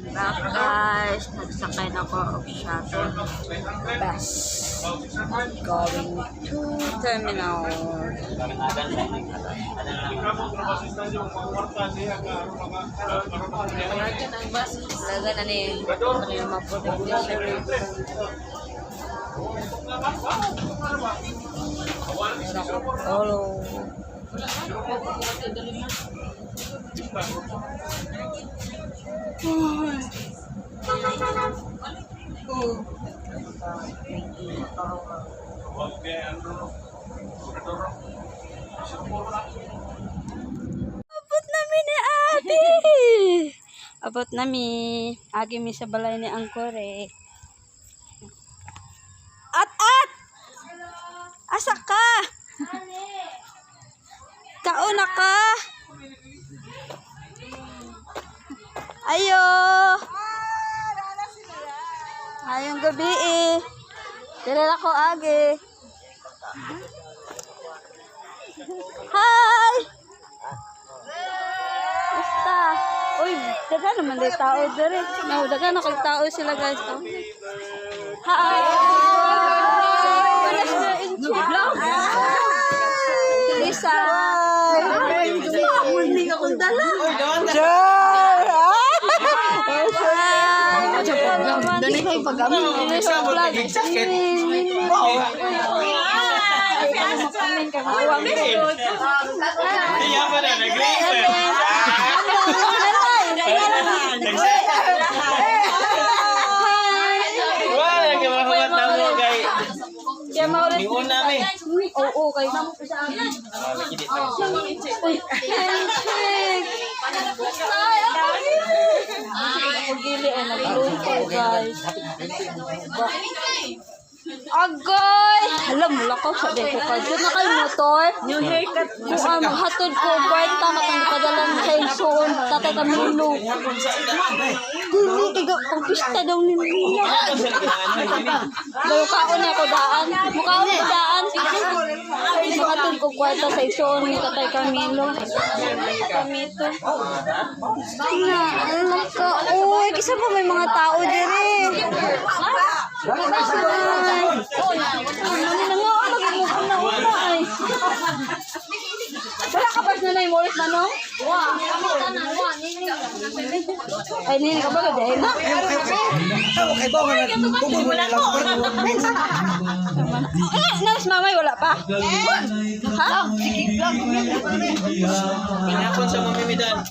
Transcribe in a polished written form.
I'm back, guys. Nagsakay na ko og shuttle bus. Going to terminal. Laga na ni ano yung mga Hello. Abot nami ni ate. Abot nami. Agi mi sa balay ni Angkore. At at! Asa ka? Kauna ka? Ayo! Ayong gabi eh. Dala ko agi. Hi! Basta. Uy, daghan naman day tao dere. No, daghan na kag tao sila, guys. Oh. Hi! Vlog. Lisa. Muli akong dala. Sure! Hi! Dali kayo pag-amin. Vlog. Iya pa na, nag-green. Wala, nagmahumat na mo kay Kaya maulit. ni una mi. Oo, kay namo pa sa amin. Uy, handshake! Ay, ako! Ako gili ay nagluto, guys. Agoy! Hala, mula ko sa deko ka. Diyan na kay motor. New haircut. Kung hatod ko, kwarta na kung padala mo sa igsoon. Tatay kami ulo. Dili, kay pang pista daw ni Nina. Daw kaon na ko daan. Mukhaon ko daan. Makatod ko kwarta sa igsoon ni Tatay Camilo. Camito. Na, alam ka. Uy, kisa pa may mga tao dire. Ay. Ano na nga, oh, na una ay. Wala ka ba na yung ulit manong? Ay, nini ka ba dahil na? Okay ba? Tugol mo na lang. Eh, nais mamay, wala pa. Ha? Pinapon sa mamimidan.